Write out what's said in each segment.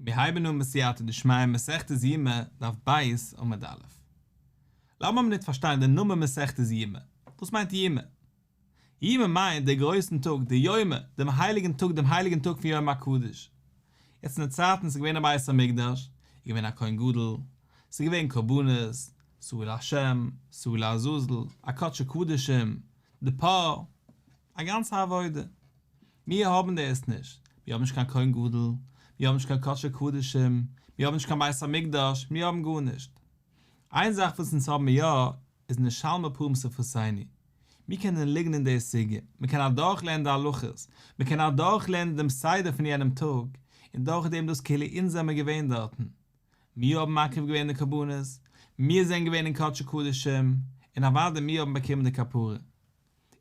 מיר הייבן אן בסייעתא דשמיא מסכת יומא, דף ב' עמוד א'. לאמיר א מינוט פארשטיין די נאמען מסכת יומא. וואס מיינט יומא? יומא מיינט די גרויסן טאג, די יומא, דעם הייליגן טאג, דעם הייליגן טאג פון יום הקדוש. יעצט אין די צייטן ס'איז געווען א בית המקדש, איז געווען א כהן גדול, ס'איז געווען קרבנות, שעיר להשם, שעיר לעזאזל, א קדשי קדשים, די פר, א גאנצע עבודה. מיר האבן דאס נישט, מיר האבן נישט קיין כהן גדול, מיר האבן נישט קיין קדשי קדשים, מיר האבן נישט קיין בית המקדש, מיר האבן גארנישט. איין זאך וואס אונז האבן יא, איז נשלמה פרים שפתינו. מיר קענען ליגן אין די סוגיא, מען קען אדורכלערנען די הלכות, מען קען אדורכלערנען דעם סדר פון יענעם טאג, און דורכדעם דאס כאילו אונז זעמער געווען דארטן. מיר האבן מקריב געווען די קרבנות, מיר זענען געווען אין קדשי קדשים, און אוודאי מיר האבן באקומען די כפרה.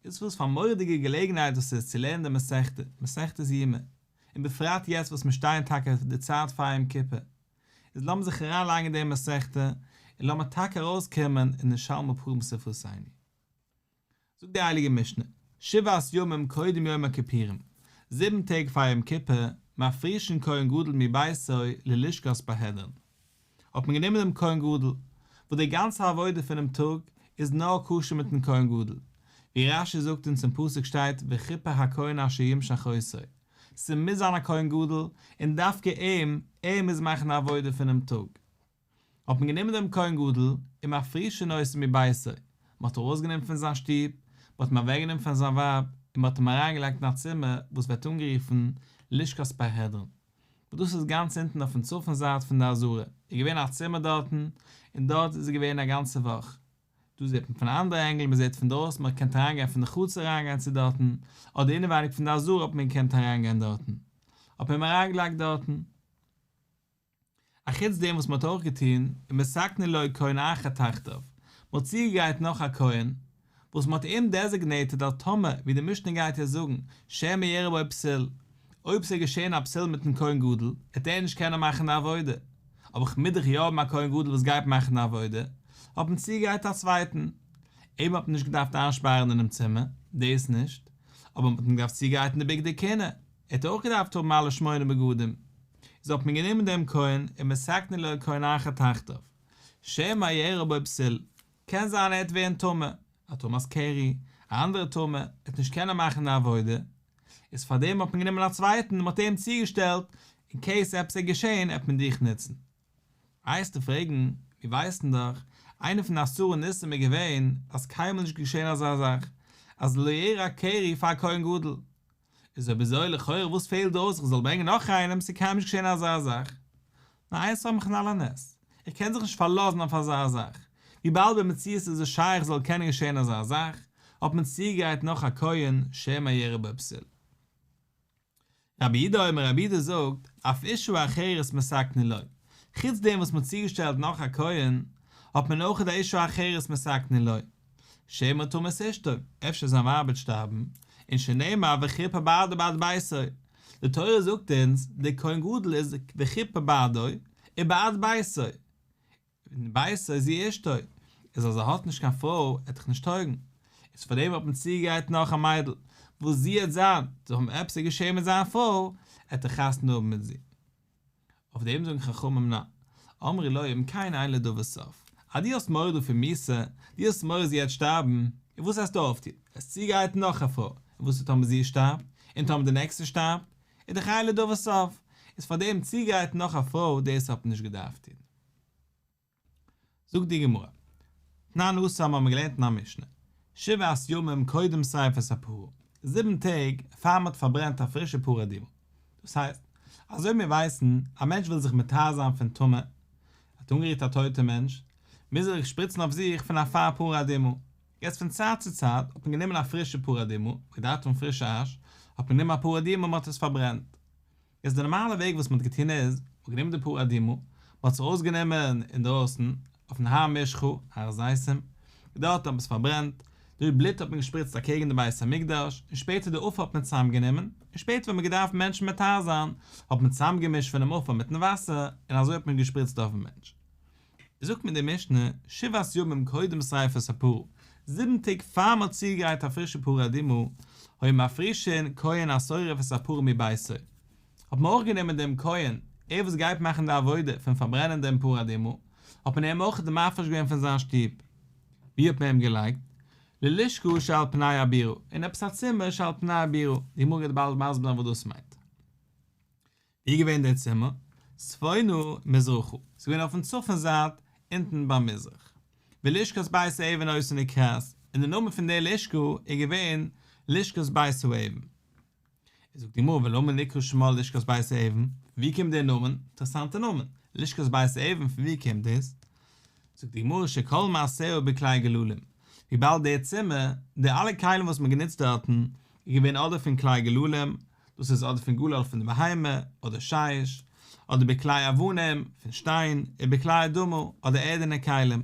איז וואס פאר מורא'דיגע געלעגנהייט דאס איז צו לערנען די מסכתא, מסכת יומא, און בפרט יעצט וואס מיר שטייען טאקע די צייט פאר יום כיפור, איז לאמיר זיך אריינלייגן אין די מסכתא, און לאמיר טאקע ארויסקומען און נשלמה פרים שפתינו. זאגט די הייליגע משנה, שבעת ימים קודם יום הכיפורים, זיבן טעג פאר יום כיפור, מפרישין כהן גדול מביתו ללשכת פרהדרין. האט מען גענומען דעם כהן גדול, וואס די גאנצע עבודה פונעם טאג איז נאר קשור מיטן כהן גדול, ווי רש"י זאגט אונז אין פסוק שטייט וכפר הכהן אשר ימשח אותו, ס'מוז זיין א כהן גדול, און דווקא אים, ער מוז מאכן די עבודה פונעם טאג. האט מען גענומען דעם כהן גדול, ומפרישין אותו מביתו, מען האט ארויסגענומען פון זיין שטוב, מען האט אים אוועקגענומען פון זיין ווייב, און מען האט אים אריינגעלייגט אין א צימער וואס ווערט אנגערופן לשכת פרהדרין, וואס דאס איז גאנץ אונטן אויפן צפון זייט פון די עזרה, איז געווען א צימער דארטן, און דארט איז ער געווען א גאנצע וואך. דא זעט מען פון א אנדערע ענגל, מען זעט פון דרויסן, מען האט געקענט אריינגיין פון די חצר אריינגיין צו דארטן, אדער אינעווייניג פון די עזרה האט מען געקענט אריינגיין דארטן, האט מען אים אריינגעלייגט דארטן. אחוץ דעם וואס מען האט אויך געטון, ומתקנין לו כהן אחר תחתיו, מען האט צוגעגרייט נאך א כהן, וואס מען האט אים דעזיגנעיטעד אז טאמער, ווי די משנה גייט יעצט זאגן, שמא יארע בו פסול, אויב ס'זאל געשען א פסול מיטן כהן גדול, העט ער נישט קענען מאכן די עבודה, אבער כ'מוז דאך יא האבן א כהן גדול וואס גייט מאכן די עבודה, האט מען צוגעגרייט א צווייטן. אים האט מען נישט געדארפט איינשפארן אינעם צימער, דאס נישט, אבער מען האט אים געדארפט צוגרייטן די בגדי כהונה, ער האט אויך געדארפט האבן אלע שמונה בגדים, איז האט מען גענומען דעם כהן ומתקנין לו כהן אחר תחתיו, שמא יארע בו פסול, קען זיין ער העט ווערן טמא, א טומאת קרי, א אנדערע טומאה, ער העט נישט קענען מאכן די עבודה, איז פאר דעם האט מען גענומען א צווייטן און מען האט אים צוגעשטעלט, אין קעיס עפעס איז געשען העט מען דיך נוצן. וועסטו פרעגן, מיר ווייסן דאך, איינע פון די עשרה ניסים איז געווען אז קיינמאל נישט געשען אזא זאך, אז לא יארע קרי פאר א כהן גדול, איז אויב אזוי לכאורה וואס פעלט דא אויס איך זאל ברענגען נאך איינעם ס'איז קיינמאל נישט געשען אזא זאך. נאר אין סומכין על הנס. איך קען זיך נישט פארלאזן אויף אזא זאך. וויבאלד במציאות איז עס שייך זאל קענען געשען אזא זאך, האט מען צוגעגרייט נאך א כהן שמא יארע בו פסול. רבי יהודה אומר רבי יהודה זאגט, אף אשה אחרת מתקנין לו, חוץ דעם וואס מ'האט צוגעשטעלט נאך א כהן, האט מען אויך די אשה אחרת מתקנין לו. שמא תמות אשתו, אפשר זיין ווייב וועט שטארבן, און שנאמר וכפר בעדו ובעד ביתו, די תורה זאגט אונז, דער כהן גדול איז וכפר בעדו ובעד ביתו, און ביתו זו אשתו, איז אז ער האט נישט קיין פרוי עט דאך נישט טויגן, איז פאר דעם האט מען צוגעגרייט נאך א מיידל, וואס זי עט זיין, טאמער עפעס איז געשען מיט זיין פרוי, עט ער חתונה האבן מיט זי. אויף דעם זאגן חכמים ניין, אמרו לו אם כן אין לדבר סוף, אז דו האסט מורא דא פון מיתה, דו האסט מורא זי העט שטארבן, און וואס העסטו אויפטון? העסט צוגרייטן נאך א פרוי, און וואס איז טאמער זי שטארבט, און טאמער די נעקסטע שטארבט, איז דאך אין לדבר סוף, איז פאר דעם צוגרייטן נאך א פרוי דאס האט מען נישט געדארפט טון. זאגט די גמרא, תנן התם האבן מיר געלערנט אין א משנה, שבעת ימים קודם שריפת הפרה, זיבן טעג פאר מען האט פארברענט א פרישע פרה אדומה, דאס הייסט, אזוי ווי מיר ווייסן, א מענטש וויל זיך מטהר זיין פון טומאה, ער האט אנגערירט א טויטע מענטש, מוז ער זיך שפריצן אויף זיך פון אפר פרה אדומה, יעצט פון צייט צו צייט האט מען גענומען א פרישע פרה אדומה, מען האט געדארפט האבן פרישע אש, האט מען גענומען א פרה אדומה און מען האט עס פארברענט. איז די נארמאלע וועג וואס מען האט געטון איז, מען האט גענומען די פרה אדומה, מען האט עס ארויסגענומען אינדרויסן, אויפן הר משחה, הר הזיתים, דארט האט מען עס פארברענט, די בלוט האט מען געשפריצט אקעגן די בית המקדש, און שפעטער די עפר האט מען צוזאמגענומען, און שפעטער ווען מען האט געדארפט מענטשן מטהר זיין, האט מען צוזאמגעמישט פונעם עפר מיטן וואסער, און אזוי האט מען געשפריצט אויפן מענטש. זאגט מיר די משנה, שבעת ימים קודם שריפת הפרה, זיבן טעג פאר מען האט צוגעגרייט א פרישע פרה אדומה, היו מפרישין כהן השורף את הפרה מביתו, האט מען אויך גענומען דעם כהן. ער וואס גייט מאכן די עבודה פון פארברענען דעם פרה אדומה, האט מען אים אויך מפריש געווען פון זיין שטוב. וואו האט מען אים געלייגט? ללשכה שעל פני הבירה, אין עפעס א צימער שעל פני הבירה, די גמרא גייט באלד מסביר זיין וואס דאס מיינט. ווי איז געווען דער צימער? צפונה מזרחה, ס'איז געווען אויפן צפון זייט, אונטן ביים מזרח. ולשכת בית האבן היתה נקראת, און די נאמען פון די לשכה איז געווען לשכת בית האבן. זאגט די גמרא ולמה נקרא שמה לשכת בית האבן, ווי קומט דער נאמען? אינטערעסאנטע נאמען, לשכת בית האבן, פון ווי קומט דאס? זאגט די גמרא שכל מעשיה בכלי גללים, וויבאלד דער צימער, די אלע כלים וואס מען האט גענוצט דארטן, איז געווען אדער פון כלי גללים, דאס איז אדער פון גלל פון די בהמה, אדער שיש, אדער בכלי אבנים, פון שטיין, ובכלי אדמה, אדער ערדענע כלים.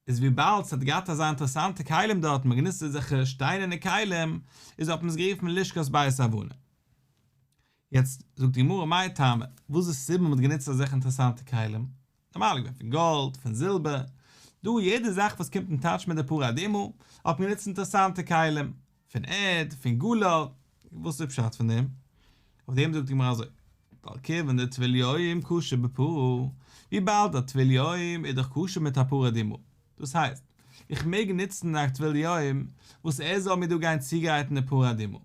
איז וויבאלד ס'האט געהאט אזא אינטערעסאנטע כלים דארט, מ'האט גענוצט אזעלכע שטיינערנע כלים, איז האט מען עס גערופן לשכת בית האבנים. יעצט זאגט די גמרא מאי טעמא, וואס איז די סיבה מ'האט גענוצט אזעלכע אינטערעסאנטע כלים? נארמאל איז געווען פון גאלד, פון זילבער, דא יעדע זאך וואס קומט אין טאטש מיט די פרה אדומה, האט מען גענוצט אינטערעסאנטע כלים, פון ערד, פון גלל, וואס איז פשט פון דעם? אויף דעם זאגט די גמרא אזוי, ווייל כיוון דטבול יום כשר בפרה, וויבאלד א טבול יום איז דאך כשר מיט א פרה אדומה, דאס הייסט, איך מעג נוצן א טבול יום וואס ער זאל מיר דא גיין צוגרייטן די פרה אדומה.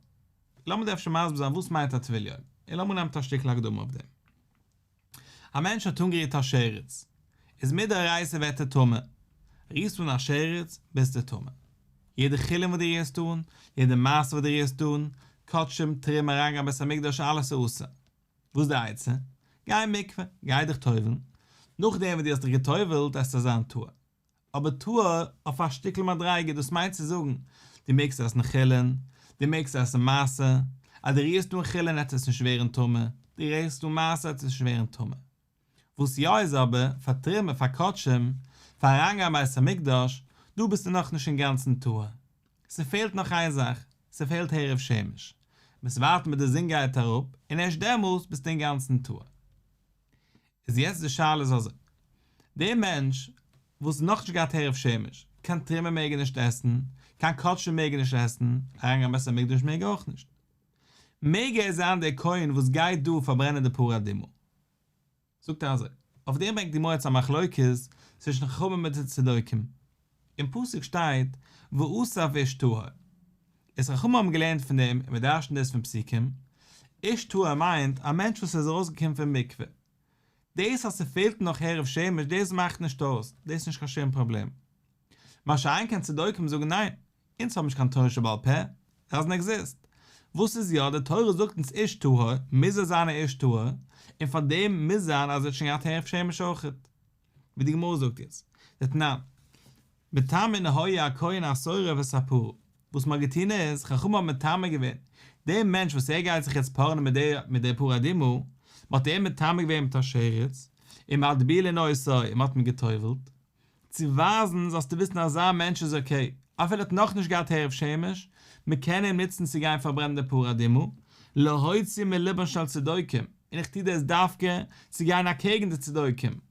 לאמיר דא אפשר מסביר זיין וואס מיינט א טבול יום, און לאמיר נעמען א שטיקל הקדמה אויף דעם. א מענטש האט אנגערירט א שרץ, איז מדאורייתא ווערט ער טמא. רירסט אן א שרץ, ביסטו טמא. יעדע חולין וואס דו רירסט אן, יעדע מעשר וואס דו רירסט אן, קדשים, תרומה, אריינגיין בית המקדש, אלעס איז אסור. וואס איז די עצה? גיי אין מקווה, גיי דיך טובל'ן. נאכדעם וואס דו האסט דיך געטובל'ט וועסטו זיין טהור. אבער טהור אויף א שטיקל מדריגה, דאס מיינט צו זאגן, דו מעגסט עסן חולין, דו מעגסט עסן מעשר, אז דו רירסט אן חולין וועט עס נישט ווערן טמא, דו רירסט אן מעשר וועט עס נישט ווערן טמא. וואס יא איז אבער, פאר תרומה, פאר קדשים, פאר אריינגיין בית המקדש, דא ביסטו נאכנישט אינגאנצן טהור. ס'פעלט נאך איין זאך, ס'פעלט הערב שמש. מוזט ווארטן ביז די זון גייט אראפ, און ערשט דעמאלס ביסטו אינגאנצן טהור. איז יעצט די שאלה איז אזוי, דער מענטש וואס נאך נישט געהאט הערב שמש, קיין תרומה מעג ער נישט עסן, קיין קדשים מעג ער נישט עסן, אריינגיין בית המקדש מעג ער אויך נישט, מעג ער זיין דער כהן וואס גייט דא פארברענען די פרה אדומה? זאגט ער אזוי, אויף דעם ברענגט די גמרא יעצט א מחלוקת צווישן חכמים מיט די צדוקים, אין פסוק שטייט ואסף איש טהור, איז חכמים האבן געלערנט פון דעם און מען דרש'נט דאס פון פסוקים, איש טהור מיינט א מענטש וואס איז ארויסגעקומען פון מקווה, דאס אז ס'פעלט נאך הערב שמש דאס מאכט נישט אויס, דאס איז נישט קיין שום פראבלעם. מה שאין כן צדוקים זאגן ניין, אונז האבן נישט קיין תורה שבעל פה, דאזענט עקזיסט. וואס איז יא, די תורה זאגט אונז איש טהור, מוז ער זיין א איש טהור, און פאר דעם מוז זיין אז ער האט שוין געהאט הערב שמש אויכעט. ווי די גמרא זאגט יעצט, דתנן, מטמאין היו הכהן השורף את הפרה, וואס מ'האט געטון איז, חכמים האבן מטמא געווען דעם מענטש וואס ער גייט זיך יעצט פארען מיט די מיט די פרה אדומה, מ'האט אים מטמא געווען מיט א שרץ, ומטבילין אותו, און מ'האט אים גע'טובל'ט, צו ווייזן זאלסטו וויסן אזא מענטש איז אקעי, אפילו ער האט נאכנישט געהאט הערב שמש, מ'קען אים נוצן צו גיין פארברענען די פרה אדומה, להוציא מלבן של צדוקים, און איך טו דאס דווקא צו גיין אקעגן די צדוקים,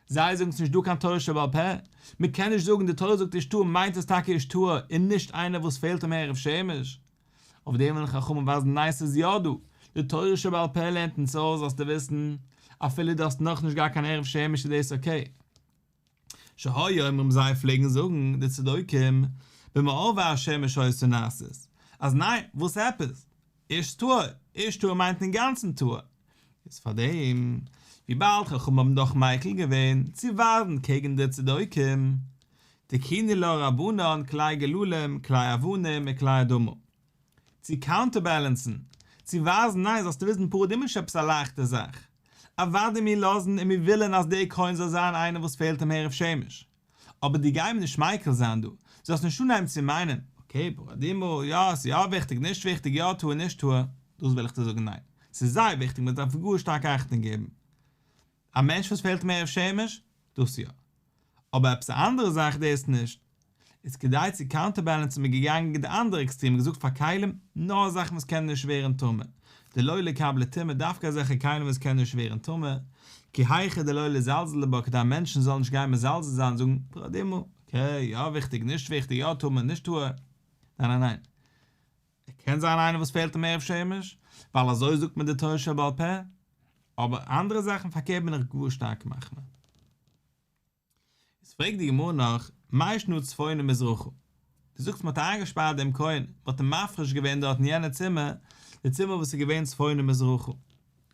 זיי זאגן ס'נישט דא קיין תורה שבעל פה, מ'קען נישט זאגן די תורה זאגט איש טהור מיינט עס טאקע איש טהור און נישט איינער וואס פעלט אים הערב שמש. אויף דעם ווילן חכמים ווייזן ניין ס'איז יא דא, די תורה שבעל פה לערנט אונז אויס זאלסטו וויסן אפילו דו האסט נאכנישט געהאט קיין הערב שמש איז דאס אקעי. שהיו אומרים זיי פלעגן זאגן, די צדוקים, במעורבי השמש היתה נעשית, אז ניין, וואס עפעס? איש טהור, איש טהור מיינט אינגאנצן טהור. איז פאר דעם, וויבאלד חכמים האבן דאך מיקל געווען צו ווייזן קעגן די צדוקים, תקינו לה רבנן כלי גללים, כלי אבנים וכלי אדמה. צו קאונטערבעלענסן, צו ווייזן ניין זאלסטו וויסן פרה אדומה איז נישט עפעס א לייכטע זאך, אוודאי מיר לאזן און מיר ווילן אז דער כהן זאל זיין איינער וואס פעלט אים הערב שמש, אבער דו גיי מיר נישט מיקל זיין דא, זאלסט נישט אנהייבן צו מיינען, אקעי פרה אדומה, יא ס'איז יא וויכטיג, נישט וויכטיג, יא טהור נישט טהור, דאס וויל איך דיר זאגן ניין, ס'איז זייער וויכטיג מען דארף גאר שטארק אכטונג געבן, א מענטש וואס פעלט אים הערב שמש, דאס יא. אבער עפעס א אנדערע זאך דאס נישט. איז כדי צו קאונטערבעלענסן איז מען געגאנגען די אנדערע עקסטרים און געזאגט פאר כלים, נאר זאכן וואס קענען נישט ווערן טמא, דלא ליקבלו טומאה, דווקא אזעלכע כלים וואס קענען נישט ווערן טמא, כי היכי דלא לזלזולי בה כדי מענטשן זאלן נישט גיין מזלזל זיין און זאגן, פרה אדומה, אקעי, יא וויכטיג, נישט וויכטיג, יא טמא, נישט טהור. ניין ניין ניין. ער קען זיין איינער וואס פעלט אים הערב שמש, ווייל אזוי זאגט מיר די תורה שבעל פה. אבער אנדערע זאכן פארקערט בין איך גאר שטארק מחמיר. איז פרעגט די גמרא נאך, מאי שנא צפונה מזרחה? דו זאגסט מען האט איינגעשפארט דעם כהן, מען האט אים מפריש געווען דארט אין יענע צימער, די צימער וואס איז געווען צפונה מזרחה.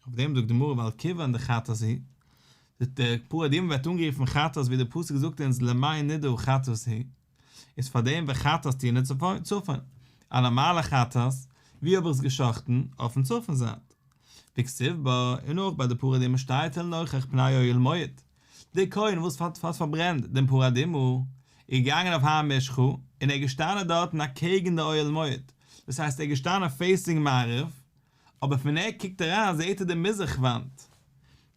אויף דעם זאגט די גמרא ווייל כיוון דחטאת היא, די פרה אדומה ווערט אנגערופן חטאת ווי די פסוק זאגט אונז למי נדה חטאת היא, איז פאר דעם וחטאת טעונה צפון, א נארמאלע חטאת, ווי האב איך עס גע'שחט'ן? אויפן צפון זייט. וכתיב בה, און אויך ביי די פרה אדומה שטייט אל נוכח פני אוהל מועד, דער כהן וואס האט פארברענט דעם פרה אדומה איז געגאנגען אויף הר המשחה און ער איז געשטאנען דארטן אקעגן די אוהל מועד, דאס הייסט ער איז געשטאנען facing מערב, אבער פון ער קוקט אריין זעהט ער די מזרח וואנט,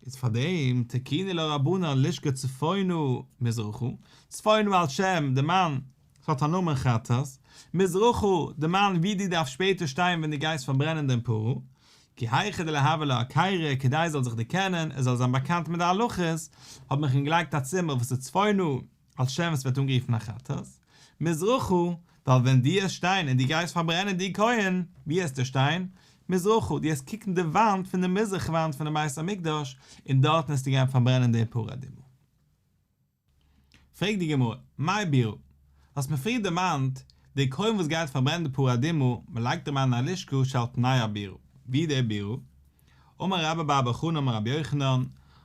איז פארדעם תקינו לה רבנן לשכה צפונה מזרחה, צפונה על שם די מאן ס'האט א נאמען חטאת, מזרחה די מאן ווי דו דארפסט שפעטער שטיין ווען דו גייסט פארברענען דעם פרה, כי היכי דליהוי ליה היכרא כדי ער זאל זיך דערקענען, ער זאל זיין באקאנט מיט די הלכות, האט מען אים געלייגט א צימער וואס איז צפונה, על שם וואס ווערט אנגערופן א חטאת, מזרחה, ווייל ווען דו עסט שטיין און דו גייסט פארברענען די כהן, ווי עסטו שטיין? מזרחה, דו עסט קוקן די וואנט פון די מזרח וואנט פונעם בית המקדש, און דארטן עסטו גיין פארברענען די פרה אדומה. פרעגט די גמרא, מאי בירה? האסט מיר פריער דערמאנט דער כהן וואס גייט פארברענען די פרה אדומה, מען לייגט אים אריין אין א לשכה שעל פני הבירה, ווי איז דער בירה? אמר רבה בר בר חנה אמר רבי יוחנן,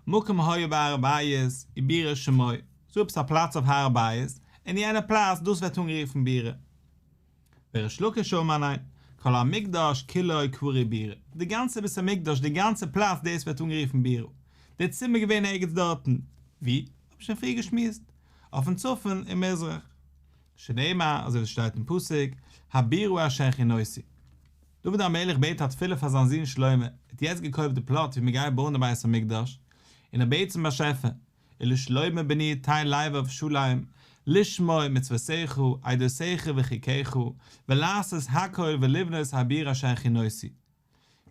מקום היה בהר הבית, ובירה שמו, ס'דא עפעס א פלאץ אויף הר הבית, און יענע פלאץ דאס ווערט אנגערופן בירה. וריש לקיש אמר ניין, כל המקדש כולו קרוי בירה, די גאנצע בית המקדש, די גאנצע פלאץ דאס ווערט אנגערופן בירה, די צימער געווען ערגעץ דארטן, ווי? האב שוין פריער געשמועסט, אויפן צפון און מזרח. שנאמר, אזוי ווי עס שטייט אין פסוק, הבירה אשר הכינותי. דוד המלך בעט א תפילה פאר זיין זון שלמה, ער האט יעצט געקויפט די plot ווי מען גייט בויען די בית המקדש, און ער בעט צום באשעפער, ולשלמה בני תן לבב שלם, לשמור מצוותיך, עדותיך וחוקיך, ולעשות הכל ולבנות הבירה אשר הכינותי.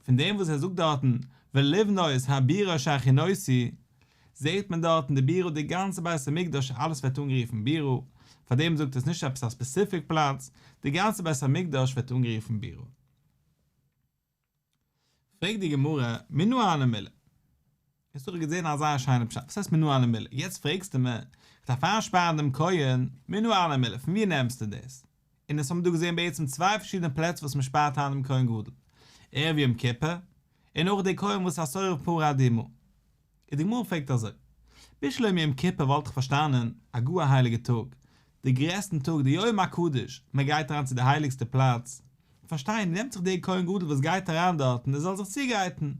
פון דעם וואס ער זאגט דארטן ולבנות הבירה אשר הכינותי, זעהט מען דארטן די בירה די גאנצע בית המקדש אלעס ווערט אנגערופן בירה, פאר דעם זאגט עס נישט עפעס א specific פלאץ, די גאנצע בית המקדש ווערט אנגערופן בירה. פרעגט די גמרא, מנא הני מילי? האסט דאך געזען א זייער שיינע פשט, וואס הייסט מנא הני מילי? יעצט פרעגסטו מיר, איך דארף איינשפארן דעם כהן, מנא הני מילי, פון ווי נעמסטו דאס? און עס האבן דא געזען בעצם צוויי פארשידענע פלעצער וואס מען שפארט איין דעם כהן גדול, ערב יום כיפור, און אויך דער כהן וואס איז א שורף פרה אדומה. און די גמרא פרעגט אזוי, בשלמא יום כיפור וואלט איך פארשטאנען, א גאר א הייליגע טאג, די גרעסטן טאג, די יום הקדוש, מען גייט אריין צו די הייליגסטע פלאץ, פארשטיי, נעמט זיך דער כהן גדול וואס גייט אריין דארטן ער זאל זיך צוגרייטן,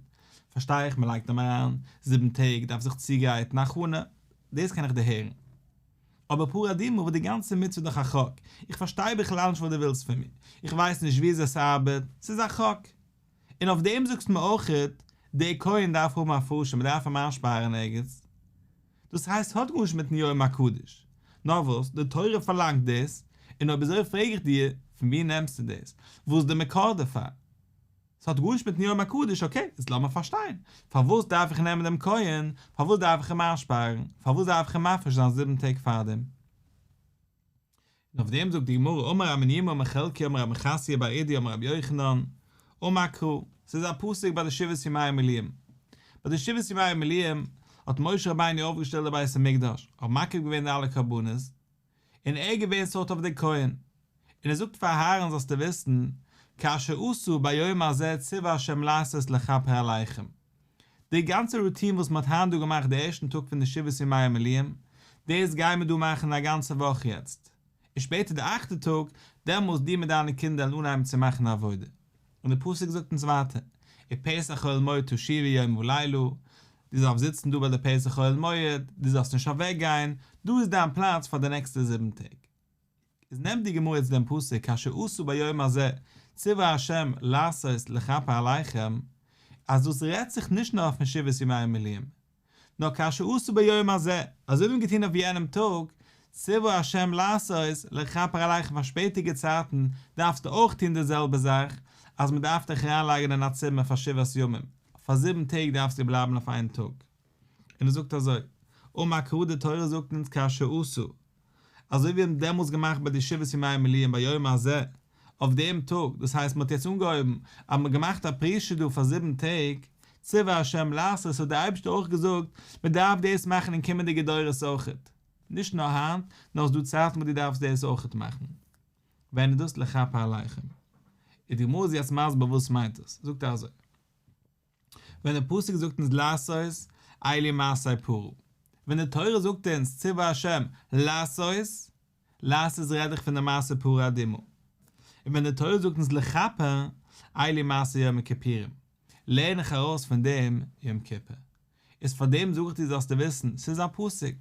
פארשטיי איך מען לייגט אים אריין, זיבן טעג דארף זיך צוגרייטן, הכנה, דאס קען איך דערהערן. אבער פרה אדומה וואס די גאנצע מצוה איז דאך א חק, איך פארשטיי בכלל נישט וואס דו ווילסט פון מיר, איך ווייס נישט וויאזוי עס ארבעט, ס'איז א חק. און אויף דעם זאגסטו מיר אויכעט, דער כהן דארף האבן הפרשה, מען דארף אים איינשפארן ערגעץ. דאס הייסט ס'האט גארנישט מיטן יום הקדוש. נאר וואס, די תורה פארלאנגט דאס, און אויב אזוי פרעג איך דיר, פון וואו נעמסטו דאס? וואס איז די מקור דערפאר? ס'האט גארנישט מיטן יום הקדוש, okay, איז לאמיר פארשטיין, פארוואס דארף איך נעמען דעם כהן, פארוואס דארף איך אים איינשפארן, פארוואס דארף איך אים מפריש זיין זיבן טעג פארדעם? און אויף דעם זאגט די גמרא אמר רב מניומי אמר חלקיה אמר רב מחסיא בר אידי אמר רבי יוחנן אמר קרא, ס'איז א פסוק ביי די שבעת ימי המילואים, ביי די שבעת ימי המילואים האט משה רבינו אויפגעשטעלט די בית המקדש, האט מקריב געווען די אלע קרבנות, און ער איז געווען sort of דער כהן, און ער זאגט פאר אהרן זאלסטו וויסן, כאשר עשה ביום הזה ציווה ה' לעשות לכפר עליכם. די גאנצע routine וואס מען האט היינט דא געמאכט די ערשטן טאג פון די שבעת ימי המילואים, דאס גייען מיר דא מאכן א גאנצע וואך יעצט, און שפעטער די אכטע טאג, דעמאלס דו מיט דיינע קינדער וועלן אנהייבן צו מאכן עבודה. און די פסוק זאגט אונז ווייטער, ופתח אוהל מועד תשובו יום ולילה, דו זאלסט זיצן דא ביי די פתח אוהל מועד, דו זאלסט נישט אוועק גיין, דא איז דיין פלאץ פאר די נעקסטע זיבן טעג. איז נעמט די גמרא יעצט דעם פסוק כאשר עשה ביום הזה ציווה ה' לעשות לכפר עליכם, אז דאס רעדט זיך נישט נאר פון שבעת ימי המילואים, נאר כאשר עשה ביום הזה, אזוי ווי מ'האט געטון אויף יענעם טאג, ציווה ה' לעשות לכפר עליכם פאר שפעטיגע צייטן דארפסטו אויך טון די זעלבע זאך, אז מ'דארף דיך אריינלייגן אין א צימער פאר שבעת ימים, פאר זיבן טעג דארפסטו בלייבן אויף איין טאג. און ער זאגט אזוי, אמר קרא די תורה זאגט אונז כאשר עשה, אזוי ווי מ'האט דעמאלטס געמאכט ביי די שבעת ימי המילואים ביום הזה, אויף דעם טאג, דאס הייסט מען האט יעצט אנגעהויבן אז מען האט געמאכט א פרישה דא פאר זיבן טעג, ציווה השם לעשות האט דער אייבערשטער אויך געזאגט מען דארף דאס מאכן אין קומענדיגע דורות אויכעט, נישט נאר היינט, נאר ס'דא צייטן וואס דו דארפסט דאס אויכעט מאכן. ווען איז דאס לכפר עליכם? איז די גמרא איז יעצט מסביר וואס מיינט עס, זאגט ער אזוי, ווען דער פסוק זאגט אונז לעשות אלו מעשה פרה, ווען די תורה זאגט אונז ציווה השם לעשות, לעשות רעד איך פון די מעשה פרה אדומה, און ווען די תורה זאגט אונז לכפר, אלו מעשה יום הכיפורים, לערן איך ארויס פון דעם יום כיפור. איז פאר דעם זאג איך דיר זאלסטו וויסן, ס'איז א פסוק.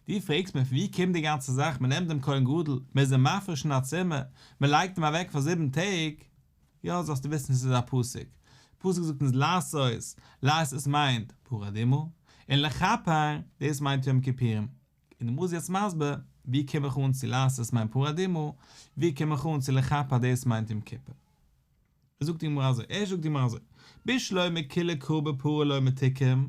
דו פרעגסט מיר פון ווי קומט די גאנצע זאך, מען נעמט דעם כהן גדול, מען איז אים מפריש אין א צימער, מען לייגט אים אוועק פאר זיבן טעג, יא זאלסטו וויסן ס'איז א פסוק. פסוק זאגט אונז לעשות, לעשות מיינט פרה אדומה, און לכפר, דאס מיינט יום כיפורים. און די גמרא איז יעצט מסביר, ווי קום איך אן צו לעשות מיינט פרה אדומה, ווי קום איך אן צו לכפר דאס מיינט יום כיפור. זאגט די גמרא אזוי, ערשט זאגט די גמרא אזוי, בשלמא כולה קרא בפרה לא מתקרם,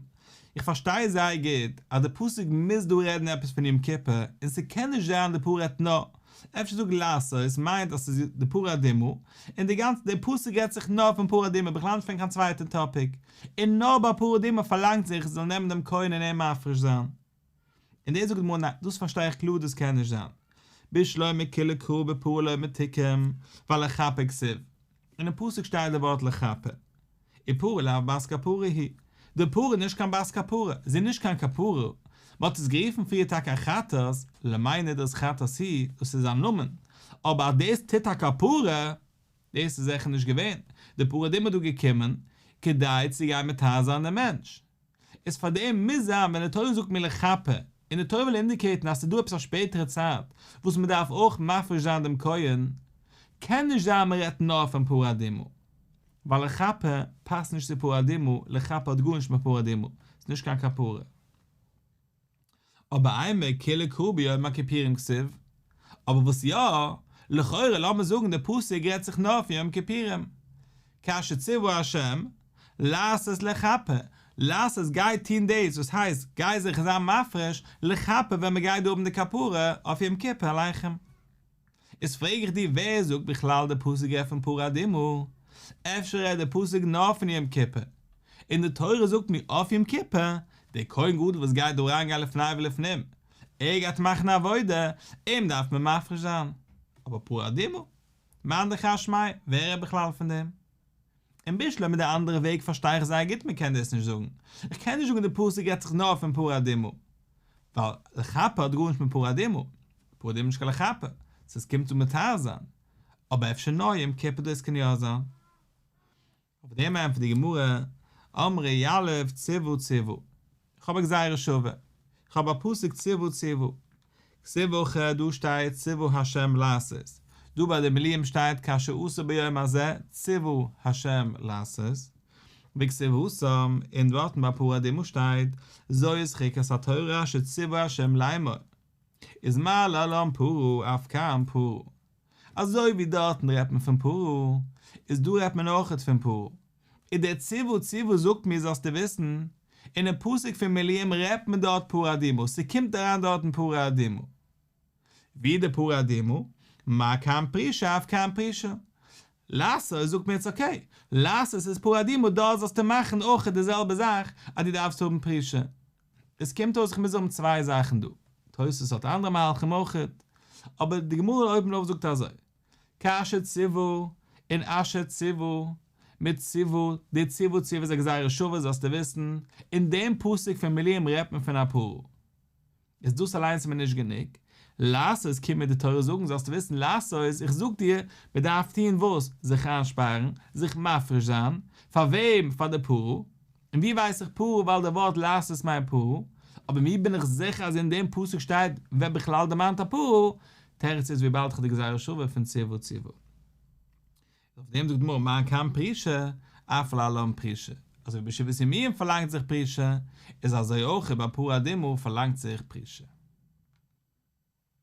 איך פארשטיי זייער גוט אז די פסוק מוז דא רעדן עפעס פון יום כיפור, און ס'קען נישט זיין די פרה רעדט נאר, אפשר זאג לעשות מיינט אז ס'איז די פרה אדומה, און די גאנצע די פסוק רעדט זיך נאר פון פרה אדומה בכלל נישט פון קיין צווייטע טאפיק, און נאר ביי פרה אדומה פארלאנגט זיך עס זאל נעמען דעם כהן און אים מפריש זיין. און דאס זאגט די גמרא ניין, דאס פארשטיי איך קלאר דאס קען נישט זיין. בשלמא כולה קרא בפרה לא מתקרם, ווייל לכפר כתיב. אינעם פסוק שטייט די ווארט לכפר. ופרה לאו בת כפרה היא. די פרה איז נישט קיין בת כפרה, זי איז נישט קיין כפרה. מען האט עס גערופן פריער טאקע א חטאת, למאי נדרת חטאת היא, דאס איז א נאמען. אבער אז דאס טוט א כפרה, דאס איז זיכער נישט געווען. די פרה אדומה איז דא געקומען כדי צו גיין מטהר זיין דעם מענטש. איז פאר דעם מוז זיין ווען די תורה זאגט מיר לכפר, און די תורה וויל אינדיקעיטן אז ס'איז דא עפעס א שפעטערע צייט וואס מען דארף אויך מפריש זיין דעם כהן, קען נישט זיין מען רעדט נאר פון פרה אדומה, ווייל לכפר פאסט נישט צו פרה אדומה, לכפר האט גארנישט מיט פרה אדומה, ס'איז נישט קיין כפרה. אבער אימא כולה קרא ביום הכיפורים כתיב, אבער וואס יא, לכאורה לאמיר זאגן די פסוק רעדט זיך נאר פון יום כיפורים, כאשר ציוה ה' לעשות לכפר, לעשות גיי טון דאס וואס הייסט גיי זיך זיין מפריש לכפר ווען מען גייט דא האבן די כפרה אויף יום כיפור עליכם. איז פרעג איך דיר ווער זאגט בכלל די פסוק רעדט פון פרה אדומה? אפשר רעדט די פסוק נאר פון יום כיפור, און די תורה זאגט מיר אויף יום כיפור, דער כהן גדול וואס גייט דא אריין גיין לפני ולפנים, ער גייט מאכן א עבודה, אים דארף מען מפריש זיין, אבער פרה אדומה? מאן דכר שמיה, ווער רעדט בכלל פון דעם? און בשלמא די אנדערע וועג פארשטיי איך זייער גוט מען קען דאס נישט זאגן, איך קען נישט זאגן די פסוק רעדט זיך נאר פון פרה אדומה, ווייל לכפר האט גארנישט מיט פרה אדומה, פרה אדומה איז נישט קיין לכפר, ס'איז קומט צו מטהר זיין, אבער אפשר נאר יום כיפור דאס קען יא זיין. אויף דעם ענטפערט די גמרא, אמרי יליף ציוה ציוה, איך האב א גזירה שווה, איך האב א פסוק ציוה ציוה, כתיב הכא דא שטייט ציוה ה' לעשות, דא ביי די מילואים שטייט כאשר עשה ביום הזה ציוה ה' לעשות, וכתיב התם, און דארטן ביי פרה אדומה שטייט זאת חוקת התורה אשר ציוה ה' לאמור, איז מה להלן פרה אף כאן פרה, אזוי ווי דארטן רעדט מען פון פרה, איז דא רעדט מען אויכעט פון פרה, און דער ציוה ציוה זאגט מיר זאלסטו וויסן, אינעם פסוק פון מילואים רעדט מען דארט פרה אדומה, ס'קומט אריין דארטן פרה אדומה. ווי די פרה אדומה, מה כאן פרישה אף כאן פרישה. לעשות זאגט מיר יעצט אקעי, לעשות איז פרה אדומה דארט זאלסטו מאכן אויכעט די זעלבע זאך אז דו דארפסט האבן פרישה. עס קומט אויס איך מוז האבן צוויי זאכן דא. תוס' האט אנדערע מהלכים אויכעט, אבער די גמרא אויבן אויף זאגט אזוי, כאשר ציוה און אשר ציוה מיט ציוה, די ציוה ציוה איז א גזירה שווה זאלסטו וויסן, אין דעם פסוק פון מילואים רעדט מען פון א פרה. איז דאס אליינס מיר נישט גענוג, לעשות קומט מיר די תורה זאגן זאלסטו וויסן לעשות, איך זאג דיר, מען דארף טון וואס? זיך איינשפארן, זיך מפריש זיין, פאר וועם? פאר די פרה, און ווי ווייס איך פרה ווייל די ווארט לעשות מיינט פרה, אבער ווי בין איך זיכער אז אין דעם פסוק שטייט ווערט בכלל דערמאנט א פרה, תירוץ איז וויבאלד כ'האב די גזירה שווה פון ציוה ציוה. אויף דעם זאגט די גמרא מה כאן פרישה, אף להלן פרישה, אזוי ווי בשבעת ימים פארלאנגט זיך פרישה, איז אזוי אויך ביי פרה אדומה פארלאנגט זיך פרישה.